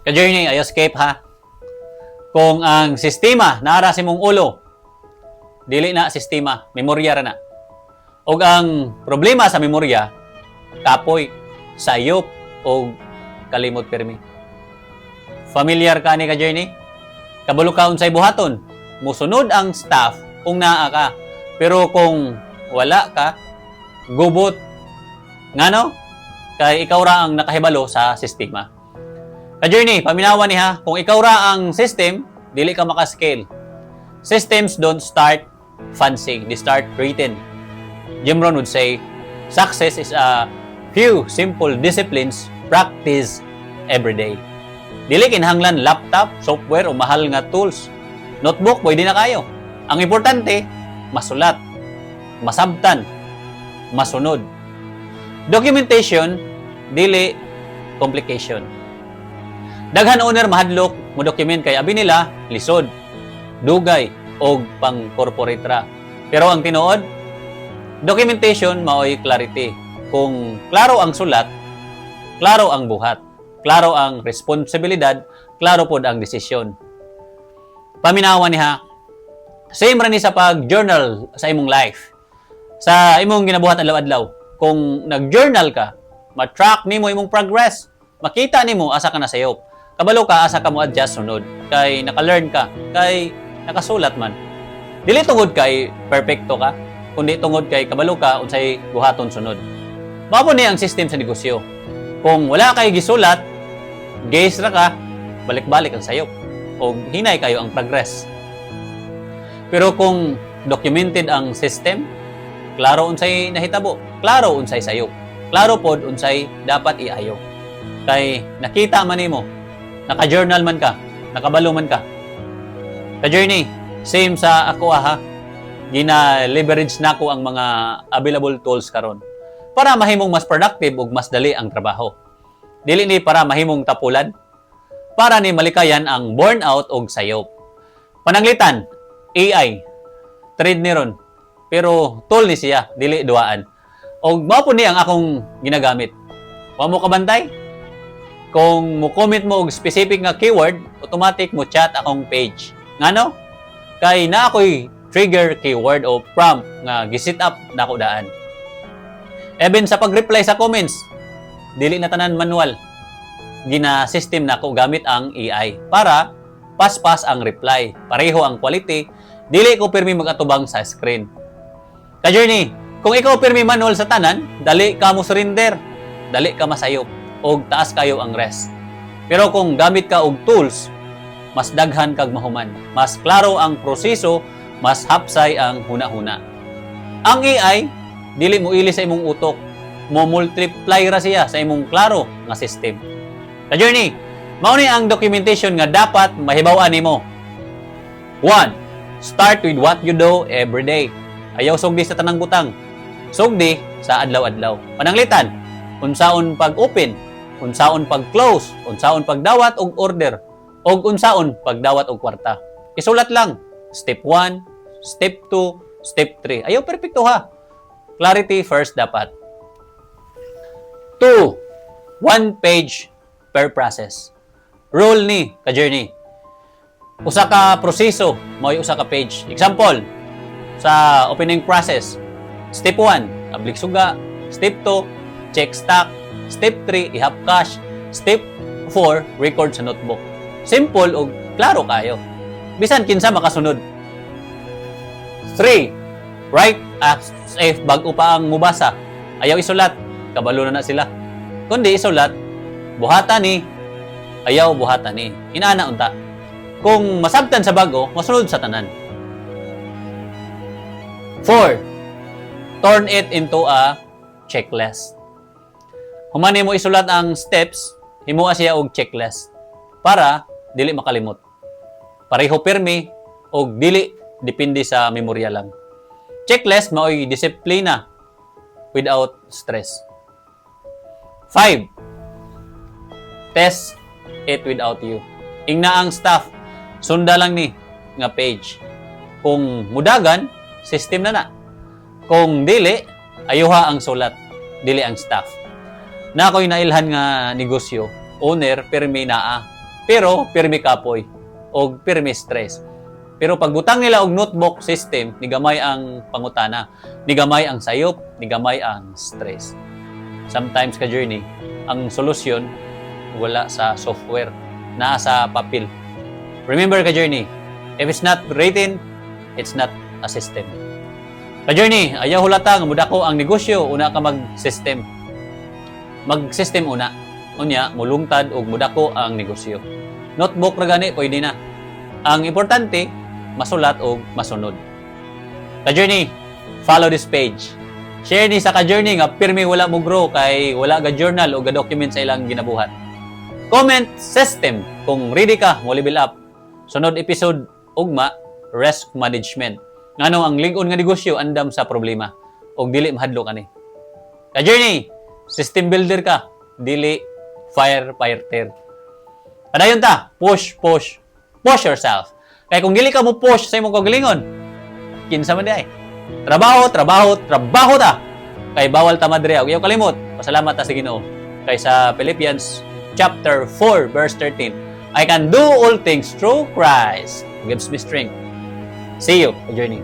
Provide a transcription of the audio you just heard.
Ka-journey, ayaw escape ha. Kung ang sistema naa ra sa imong ulo, dili na sistema, memorya ra na. Og ang problema sa memorya, kapoy, sayop, o kalimot pirmi. Familiar ka ni, ka-journey? Kabalo ka unsay buhaton. Musunod ang staff kung naa ka. Pero kung wala ka, gubot. Ngano? Kay ikaw ra ang nakahibalo sa sistema. Ka-journey, paminawa ni ha, kung ikaw ra ang system, dili ka maka-scale. Systems don't start fancy, they start written. Jim Rohn would say, "Success is a few simple disciplines practice every day." Dili kinahanglan laptop, software o mahal nga tools. Notebook, pwede na kayo. Ang importante, masulat, masabtan, masunod. Documentation, dili complication. Daghan owner mahadlok mo document kay abi nila lisod, dugay og pang corporate ra. Pero ang tinuod, documentation maoy clarity. Kung klaro ang sulat, klaro ang buhat, klaro ang responsibilidad, klaro pod ang desisyon. Paminawa ni ha. Same ra ni sa pag-journal sa imong life. Sa imong ginabuhat adlaw-adlaw. Kung nag-journal ka, ma-track nimo imong progress. Makita nimo asa ka nasayop. Kabalo ka asa ka mo adjust sunod. Kay naka-learn ka, kay nakasulat man. Dili tungod kay perpekto ka, kundi tungod kay kabalo ka unsay buhaton sunod. Mao po ni ang system sa negosyo. Kung wala kay gisulat, guess ra ka, balik-balik ang sayop. O hinay kayo ang progress. Pero kung documented ang system, klaro unsay nahitabo, klaro unsay sayop, klaro pod unsay dapat iayo. Kay nakita man nimo, naka-journal man ka, nakabalo man ka. Ka-journey, same sa ako ha. Gina-leverage nako ang mga available tools karon para mahimong mas productive ug mas dali ang trabaho. Dili ni para mahimong tapulan, para ni malikayan ang burnout og sayop. Pananglitan, AI, trend ni ron. Pero tool ni siya, dili duwaan. Og mao po ni ang akong ginagamit. Wa mo kabantay? Kung mo comment mo og specific nga keyword, automatic mo chat akong page. Ngano? Kay naa ako'y trigger keyword o prompt nga gi-set up nako daan. Even sa pag-reply sa comments, dili na tanan manual. Gina-system nako gamit ang AI para paspas ang reply, pareho ang quality, dili ko pirmi mag-atubang sa screen. Ka-journey, kung ikaw pirmi manual sa tanan, dali ka mo surrender, dali ka masayop, og taas kayo ang risk. Pero kung gamit ka og tools, mas daghan kag mahuman, mas klaro ang proseso, mas hapsay ang huna-huna. Ang AI, dili mo ili sa imong utok, mo multiply ra siya sa imong klaro nga system. Ka-journey, mao ni ang documentation nga dapat mahibaw-an nimo. 1. Start with what you do every day. Ayaw sugdi sa tanang butang. Sugdi sa adlaw-adlaw. Pananglitan, unsaon pag-open, unsaon pag-close, unsaon pagdawat og order, og unsaon pagdawat og kwarta. Isulat lang. Step 1, step 2, step 3. Ayaw perpekto ha. Clarity first dapat. 2. One page per process. Rule ni ka-journey. Usa ka proseso mao'y usa ka page. Example, sa opening process, step 1, ablig suga. Step 2, check stock. Step 3, ihap cash. Step 4, record sa notebook. Simple ug klaro kayo. Bisan kinsa makasunod. 3. Write as if bag-o pa ang mubasa. Ayaw isulat, kabalo na na sila. Kundi isulat, buhata ni, ayaw buhata ni. Inana unta. Kung masabtan sa bago, masunod sa tanan. 4. Turn it into a checklist. Human mo isulat ang steps, himoa siya og checklist para dili makalimot. Pareho pirmi og dili depende sa memorya lang. Checklist maoy disiplina without stress. 5. Test it without you. Ingna ang staff, sunda lang ni nga page. Kung mudagan, system na na. Kung dili, ayuha ang sulat, dili ang staff. Na ako'y nailhan nga negosyo, owner, pirmi naa. Pero pirmi kapoy og pirmi stress. Pero pagbutang nila og notebook system, nigamay ang pangutana, nigamay ang sayop, nigamay ang stress. Sometimes, ka journey, ang solusyon wala sa software, naa sa papel. Remember, ka journey, if it's not written, it's not a system. Ka journey, ayaw hulata nga mudako ang negosyo, una ka mag-system. Mag-system una. Unya, mulungtad og mudako ang negosyo. Notebook ra gani, pwede na. Ang importante, masulat og masunod. Ka-journey, follow this page. Share ni sa ka-journey nga pirmi wala mo grow kay wala ga journal o ga document sa ilang ginabuhat. Comment "system" kung ready ka mo level up. Sunod episode ugma, risk management. Ngano ang lig-on nga negosyo andam sa problema og dili mahadlok ani. Ka-journey, system builder ka, dili firefighter. Padayon ta, push, push, push yourself. Kaya kung dili ka mo push sa imong kaugalingon, kinsa man diay? Trabaho, trabaho, trabaho ta. Kay bawal ta madre. Ug ayaw kalimot, pasalamat ta sa Ginoo. Kay sa Philippians chapter 4 verse 13, "I can do all things through Christ who gives me strength." See you, journey.